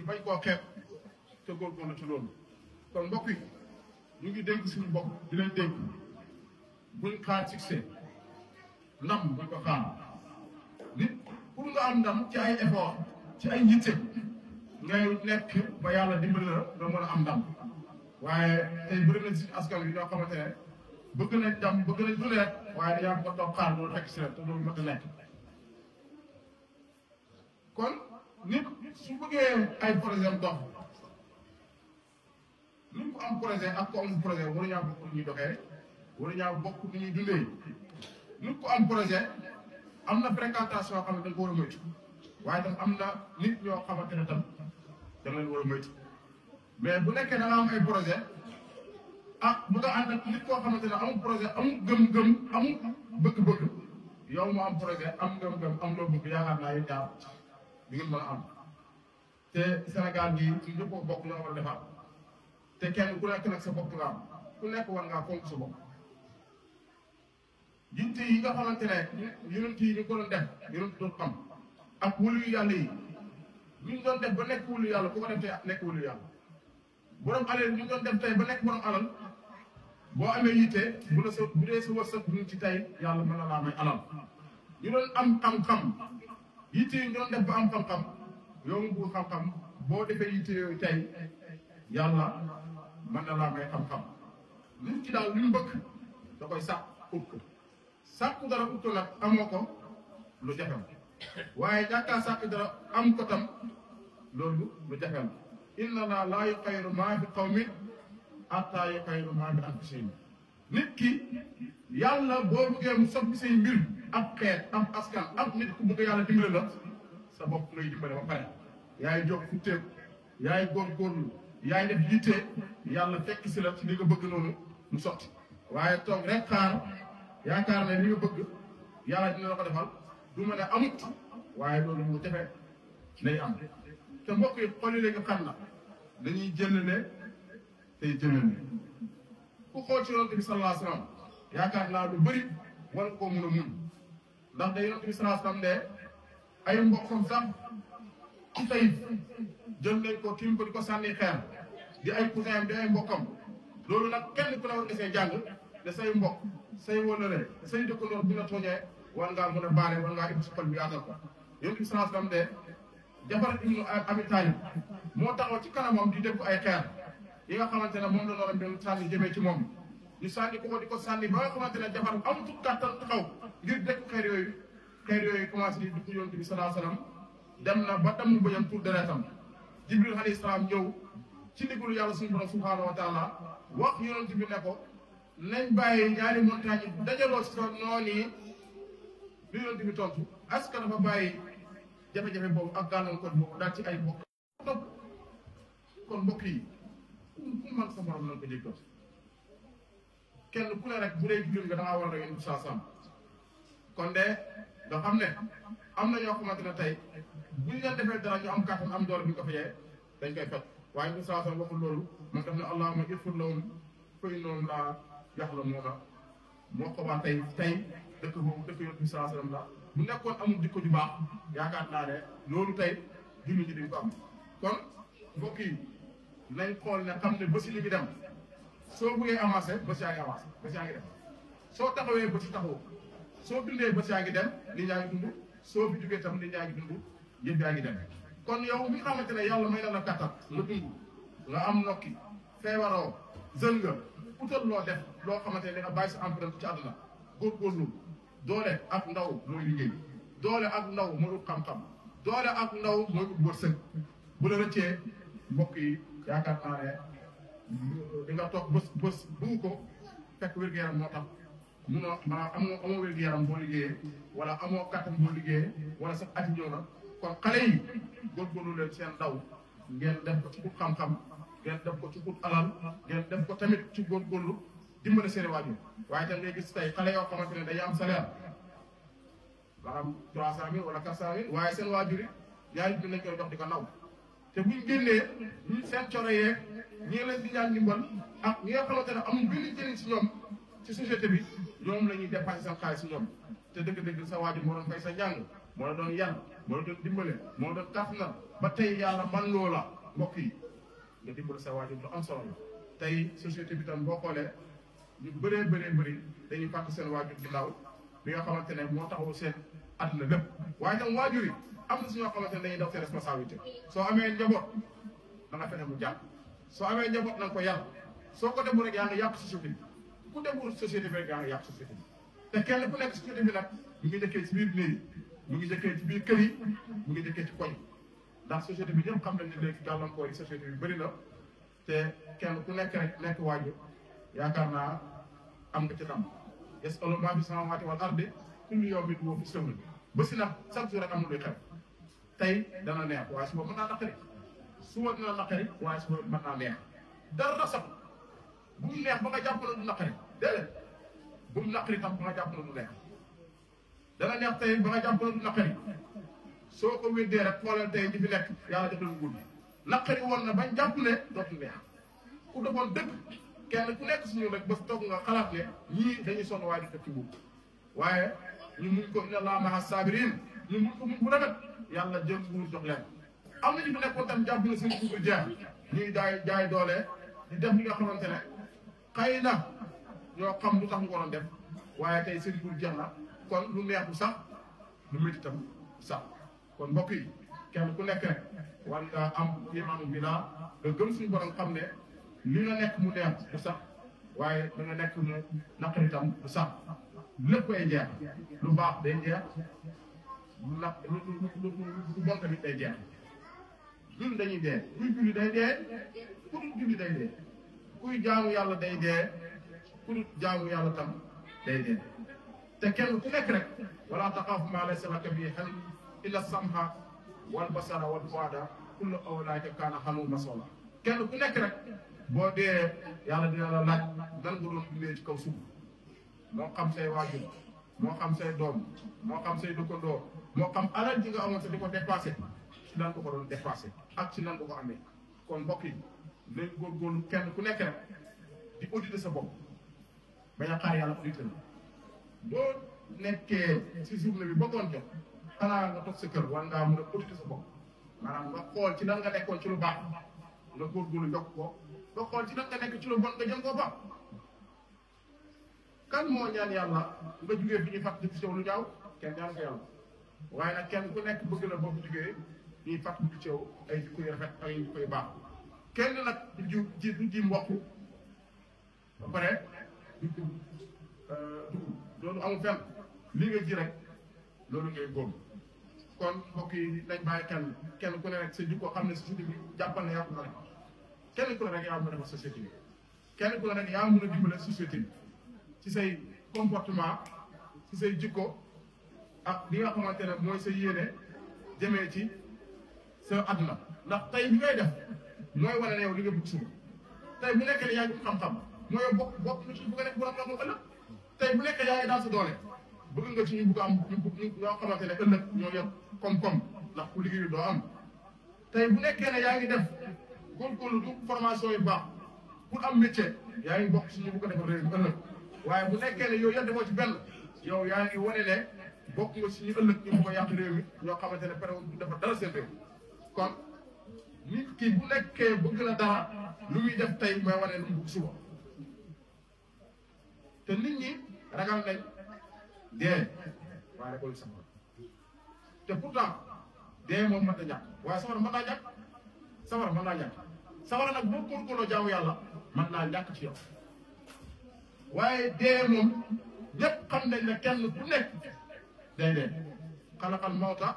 bañ koo xeeb te góorgóorlu ci loolu kon mbokk yi ñu ngi dénk suñu bopp di leen dénk buñ xaar succès ndam buñ ko xaar nit pour nga am ndam ci ay effort ci ay yitte ngay nekk ba yàlla dimbali la nga mën a am ndam waaye tey bëri na si askan wi ñoo xamante ne bëgg nañ ndam bëgg nañ lu rek waaye dañoo ko toog xaar loolu fekk si la te loolu mën na nekk kon nit su bëggee ay projet dox nit ku am projet ak ku amul projet waruñaa bokk nu ñuy doxee waruñaa bokk nu ñuy dundee nit ku am projet am na fréquentation yoo xam ne da nga ko war a moytu waaye tam am na nit ñoo xamante ne tam da nga leen war a moytu mais bu nekkee da nga am ay projet ah bu nga ànd ak nit koo xamante ne amul projet amul gëm-gëm amul bëgg-bëgg yow mu am projet am gëm-gëm am loo bëgg yaakaar naa yéen ñaar di ngeen mën a am te Sénégal gi ñu ñëpp bokk ñoo war a defar te kenn ku nekk nag sa bopp nga am ku nekk war ngaa fonk sa bopp yitte yi nga xamante ne yonent yi ñu ko doon def yonent doon xam ak wulu yàlla yi ñu doon def ba nekk wulu yàlla ku ko def tey nekk wulu yàlla borom alal ñu doon def tey ba nekk borom alal boo amee yitte bu la sa bu dee sa wërsëg bu ñu ci tey yàlla mën na laa may alal ñu doon am xam-xam yitte yi ñu doon def ba am xam-xam yow mu bugg xam-xam boo defee yitte yooyu tey yàlla mën na laa may xam-xam nit ci daal li mu bëgg da koy sàkk ut ko sàkku dara ut ko nag amoo ko lu jafe waaye ñàkkaa sàkk dara am ko tam loolu lu jafe la inna laa yuxayyiru maa bi qawmin hattaa yuxayyiru maa bi anfusihim nit ki yàlla boo bëggee mu soppi say mbir ak xeet ak askan ak nit ku bëgg yàlla dimbale la sa bopp ngay dimbale ba pare yaay jóg futteeku yaay góorgóorlu yaay def yitte yàlla fekk si la ci li nga bëgg noonu mu sotti waaye toog rek xaar yaakaar ne li nga bëgg yàlla dina la ko defal du ma ne amut waaye loolu mu jafe nay am te mbokk yi xool yi léegi xam na dañuy jëlale tey jëlale ku xool ci yonent bi sallallahu alayhi wa sallam yaakaar naa lu bëri war koo mun a mun ndax day yonent bi sallallahu alayhi wa sallam ne ay mbokkam sax ci tey jël nañ ko tiim ko di ko sànni xeer di ay cousin am di ay mbokkam loolu nag kenn ku ne war nga see jàng ne say mbokk say wóllare say dëkkandoor bi nga tooñee war ngaa mën a baare war ngaa ibbi si xol bi yaatal ko yonent bi sallallahu alayhi wa sallam de Jafar ibnu Abi Taalib moo taxaw ci kanamam di dégg ay xeer yi nga xamante ne moom la noonu doon sànni jëmee ci moom ñu sànni ko di ko sànni ba nga xamante ne Jafar amatul kàttan taxaw ngir dégg xeer yooyu commencé di dugg yonent bi sallallahu alayhi wa sallam dem na ba damm bëjam tur deretam Jibril alayhi salaam ñëw ci ndigalu yàlla suñu borom subhaanahu wa taala wax yonent bi ne ko nañ bàyyi ñaari montagne yi dajaloo si sa noonu yi bi yonent bi tontu est-ce que dafa bàyyi jafe-jafe boobu ak gàllankoor boobu daal ci ay mbokk topp kon mbokk yi ku man sa morom nañ ko jéggal kenn ku ne rek bu dee jullit nga da ngaa war a yéen saa sam kon de nga xam ne am na ñoo xamante ne tey buñ leen defee dara ñu am kàttan am doole bi ñu ko fayee dañ koy fekk waaye ñu saa sam waxul loolu moom daf ne allahumma ighfir lahum fa innahum laa ya'lamuun moo ko wax tey dëkk boobu dëkk yonent bi saa sallam la bu nekkoon amul jikko ju baax yaakaar naa ne loolu tey jullit ñi duñ ko am kon mbokk yi nañ xool ne xam ne bés yi ngi dem soo bëggee avancé bés yaa ngi avancé bés yaa ngi dem soo taxawee bés yi taxawoo soo dundee bés yaa ngi dem nit ñaa ngi dund soo fi jógee tam nit ñaa ngi dund yëpp yaa ngi dem kon yow mi nga xamante ne yàlla may na la kattan nga dund nga am nokki feebaroo jeune nga utal loo def loo xamante ne nga bàyyi sa empreinte ci àdduna góorgóorlu doole ak ndaw mooy liggéey doole ak ndaw mooy ut xam-xam doole ak ndaw mooy ut wërsëg bu la rëccee mbokk yi yaakaar naa ne di nga toog bés bugg ko fekk wér-gu-yaram moo tax munoo maanaam amoo wér-gu-yaram boo liggéeyee wala amoo kàttan boo liggéeyee wala sax ati ñëw na kon xale yi góorgóorlu leen seen ndaw ngeen def ko ci ut xam-xam ngeen def ko ci ut alal ngeen def ko tamit ci góorgóorlu dimbale seen waajur waaye tam ngay gis tey xale yoo xamante ne dañuy am salaire maanaam 300 000 wala 400 000 waaye seen waajur yi ñaari junni lañ koy jox di ko naw te buñ génnee ñu seen coro yeeg ñi leen di ñaan ndimbal ak ñi nga xamante ne amul benn njëriñ si ñoom ci société bi ñoom la ñuy dépassé seen xaalis si ñoom te dëgg-dëgg sa waajur moo doon fay sa njàng moo la doon yar moo la doon dimbale moo la doon kàttanal ba tey yàlla man loola mbokk yi nga dimbale sa waajur lu am solo la. tey société bi tam boo xoolee ñu bëree bëri dañuy fàtte seen waajur ginnaaw bi nga xamante ne moo taxaw seen àdduna lépp waaye tam waajur yi am na si ñoo xamante ne dañuy def seen responsabilité soo amee njaboot da nga fexe mu jàpp soo amee njaboot na nga ko yàlla soo ko deful rek yaa ngi yàq société bi ku deful société bi rek yaa ngi yàq société bi te kenn ku nekk société bi nag mu ngi jëkkee ci biir néeg yi mu ngi jëkkee ci biir kër yi mu ngi jëkkee ci koñ ndax société bi ñëpp xam nañ ne léegi gàllankoor yi société bi bëri na te kenn ku nekk rek nekk waajur yaakaar naa am nga ci tam yasalu maa fi samaawaati wal ardi kullu yawmin huwa fi sha'nin ba si nag chaque jour rek am na luy xew tey dana neex waaye suba mën naa naqari suba dina naqari waaye suba mën naa neex dara sax bu mu neex ba nga jàpp na du naqari déedéet bu mu naqari tam ba nga jàpp na du neex dana neex tey ba nga jàpp na du naqari soo ko wéddee rek xoolal tey ñi fi nekk yàlla def nañu gudd naqari woon na bañ jàpp ne dootul neex ku defoon dëgg kenn ku nekk suñu rek ba toog nga xalaat ne ñii dañuy sonn waaye du fekk ci buub waaye ñu muñ ko inna allaha ma'a saabiriin ñu muñ ko muñ bu rafet yàlla jël nguur jox leen am na ñu fi nekkoon tam jàpp na seen dugub jeex ñuy jaay doole di def li nga xamante ne xëy na ñoo xam lu tax ñu ko doon def waaye tey seen dugub jeex na kon lu neex bu sax lu métti tam sax kon mbokk yi kenn ku nekk rek war nga am imaanu bi naa nga gëm suñu borom xam ne li nga nekk mu neex bu sax waaye da nga nekk mu naqari tam bu sax lépp ay jeex lu baax day jeex lu naq lu bon tamit day jeex ñun dañuy dee kuy julli day dee ku dul julli day dee kuy jaamu yàlla day dee ku dul jaamu yàlla tam day dee te kenn ku nekk rek wala taxaafu maa laysa laka bihi ilm illa sam'a wal basara wal fuada kullu ulaa'ika kaana anhu mas'uula kenn ku nekk rek boo dee yàlla dina la laaj nan nga doon dundee ci kaw suuf moo xam say waajur moo xam say doom moo xam say dëkkandoo moo xam alal ji nga amoon sa di ko dépassé ci nan nga ko doon dépassé ak ci nan nga ko amee kon mbokk yi nañ góorgóorlu kenn ku nekk rek di auditer sa bopp bañ a xaar yàlla auditer la boo nekkee si journée bi bëggoon jot xanaa nga toog sa kër war ngaa mën a auditer sa bopp maanaam nga xool ci lan nga nekkoon ci lu baax nga góorgóorlu yokk ko nga xool ci lan nga nekk ci lu bon nga jëm koo baax kan moo ñaan yàlla nga jugee fi ñuy fàttali ci lu ñaaw kenn ñaan ko yàlla waaye nag kenn ku nekk bëgg na boobu jugee ñuy fàttali ci ay jikko yu rafet ak ay jikko yu baax kenn nag du ji mbokk ba pare du loolu amul fenn li nga ji rek loolu ngay góob kon mbokk yi nañ bàyyi kenn ku ne rek sa jikko xam ne société bi jàppal ne yaa ko mën a kenn ku ne rek yaa mën a defar société bi kenn ku ne rek yaa mën a dimbale société bi ci say comportement ci say jikko ak li nga xamante ne mooy sa yéene jëmee ci sa àdduna ndax tey li ngay def mooy wane ne yow li nga bëgg suba tey bu nekkee ne yaa ngi xam-xam mooy yow bokk na ci bu nga nekk borom xam-xam ëllëg tey bu nekkee yaa ngi daal sa doole bëgg nga ci ñu bëgg am ñoo xamante ne ëllëg ñoo yor koom-koom ndax ku liggéeyu doo am tey bu nekkee ne yaa ngi def góorgóorlu du formation yu baax pour am métier yaa ngi bokk ci ñu bëgg a defar réew mi ëllëg waaye bu nekkee ne yow yëpp defoo ci benn yow yaa ngi wane ne bokk nga ci ñu ëllëg ñu bëgg a yàq réew mi ñoo xamante ne pare du defar dara seen réew kon nit ki bu nekkee bëgg na dara lu muy def tey mooy wane lu mu bëgg suba te nit ñi ragal nañ dee waaye da koy safara te pourtant dee moom mën na ñàkk waaye safara mën naa ñàkk safara mën naa ñàkk safara nag boo góorgóorloo jaamu yàlla mën naa ñàkk ci yow waaye dee moom ñëpp xam nañ ne kenn ku nekk day dee xalaqal mawta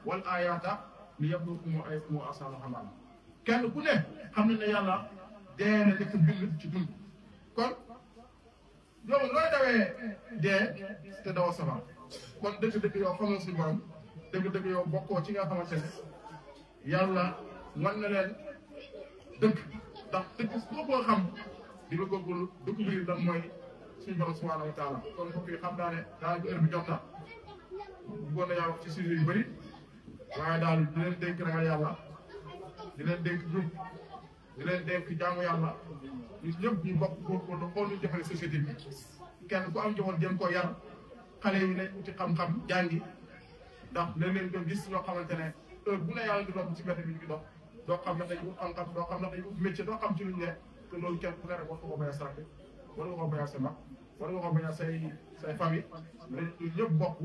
wal ayaata li yabluwakum ayyukum ahsanu amala kenn ku nekk xam nañ ne yàlla dee na nekk bind ci dund kon yow looy dawee dee te dawoo safara kon dëgg-dëgg yow xamoo suñu borom dëgg-dëgg yow bokkoo ci nga xamante ne yàlla wan na leen dëgg ndax dëgg su ko xam di nga góorgóorlu dëgg bi lan mooy suñu borom subhanahu wa taala kon mbokk yi xam naa ne daanaka heure bi jot na bëggoon na yaa wax ci sujet yu bëri waaye daal di leen dénk ragal yàlla di leen dénk jub di leen dénk jaamu yàlla ñun ñëpp ñu bokk góorgóorlu xool ñu jëfale société bi kenn ku am njaboot jëm koo yar xale yi nañ uti xam-xam jàngi ndax léeg-léeg nga gis ñoo xamante ne heure bu ne yàlla di dox ci mbedd bi ñu ngi dox doo xam ne dañu ut xam-xam doo xam ne dañu ut métier doo xam ci luñ ne te loolu kenn ku ne rek war nga ko bañ a sànq war nga ko bañ a sa mag war nga ko bañ a say famille mais ñun ñëpp bokk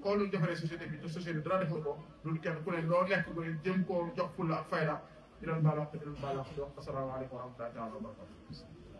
xool ñu defaree société bi te société dara defal ko loolu kenn ku ne loo nekk ba jëm koo jox fulla ak fayda di leen baal wax te di leen baal wax di wax asalaamaaleykum wa rahmatulah wa barakatuh